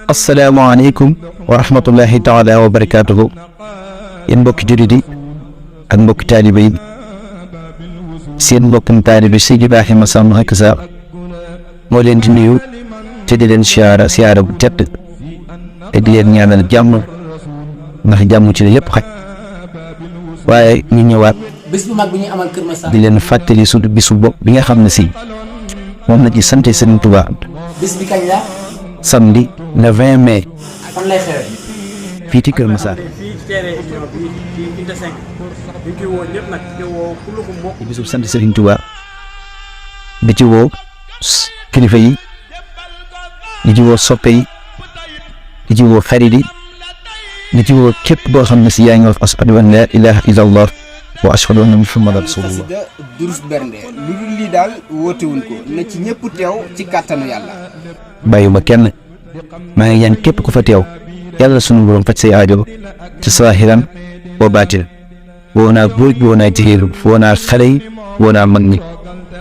asalaamaaleykum wa rahmatullahi taala wa barakaatuhu yéen mbokki jullit yi ak mbokki taalibe yi seen mbokkum taalibe Seydi Ibrahima Samb Akasa moo leen di nuyu te di leen siyaara bu tedd te di leen ñaanal jàmm ndax jàmm ci la yëpp xaj waaye ñu ñëwaat bis bu mag bi ñu amal Kër Massar di leen fàttali suñu bisu bopp bi nga xam ne si moom la ci sant Serigne Touba bis bi kañ la samedi le 20 mai fan lay xewee fii ci Kër Massar di bisu sant Serigne Touba di ci woo kilifa yi di ci woo soppe yi di ci woo xarit yi di ci woo képp boo xam ne si yaa ngi wax ashhadu an la ilaha illallah wa ashhadu anna muhammadan rasulullah xasida durus bernde lu dul lii daal wootewuñ ko na ci ñëpp teew ci kàttanu yàlla. bàyyuma kenn maa ngi ñaan képp ku fa teew yàlla sunu borom faj say aajo ci saahiran wa baatin woo naa góor gi woo naa jigéen woo naa xale yi woo naa mag ñi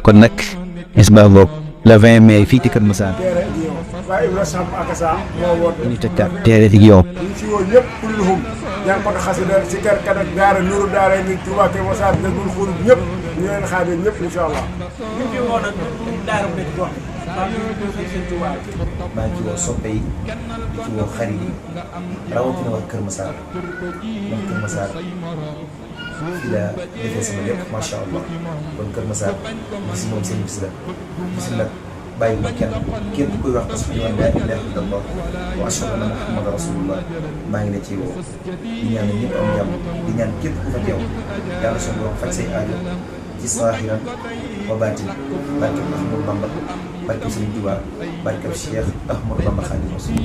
kon nag isbaa boobu le 20 mai fii ci Kër Massar Baye Ibrahima Samb Akasa moo woote. ñu tëj teere ci yow. ñu ci woo ñëpp kulluhum ñaan ko xasida si kër kat ak daara Nuuru daara ni Touba Kër Massar ne dul xurub ñëpp ñu leen xaaree ñëpp incha allah. ñu ngi woo nag daara bu nekk gox maa ngi ci woo soppe yi di ci woo xarit yi rawatina wax Kër Massar ndax Kër Massar fii la defee sama lépp macha allah kon Kër Massar bis moom seen bis la bis nag bàyyi ma kenn képp kuy wax ashhadu an laa ilaaha illallah wa ashhadu anna muhammadan rasulullah maa ngi la ciy woo di ñaan ñëpp am jàmm di ñaan képp ku fa teew yàlla suñu borom faj say aajo ci saahiran wa baatin barkeb Ahmadou Bamba barkeb Sëriñ Tuubaa barkeb Cheikh Ahmadou Bamba Xaadimu Rasuul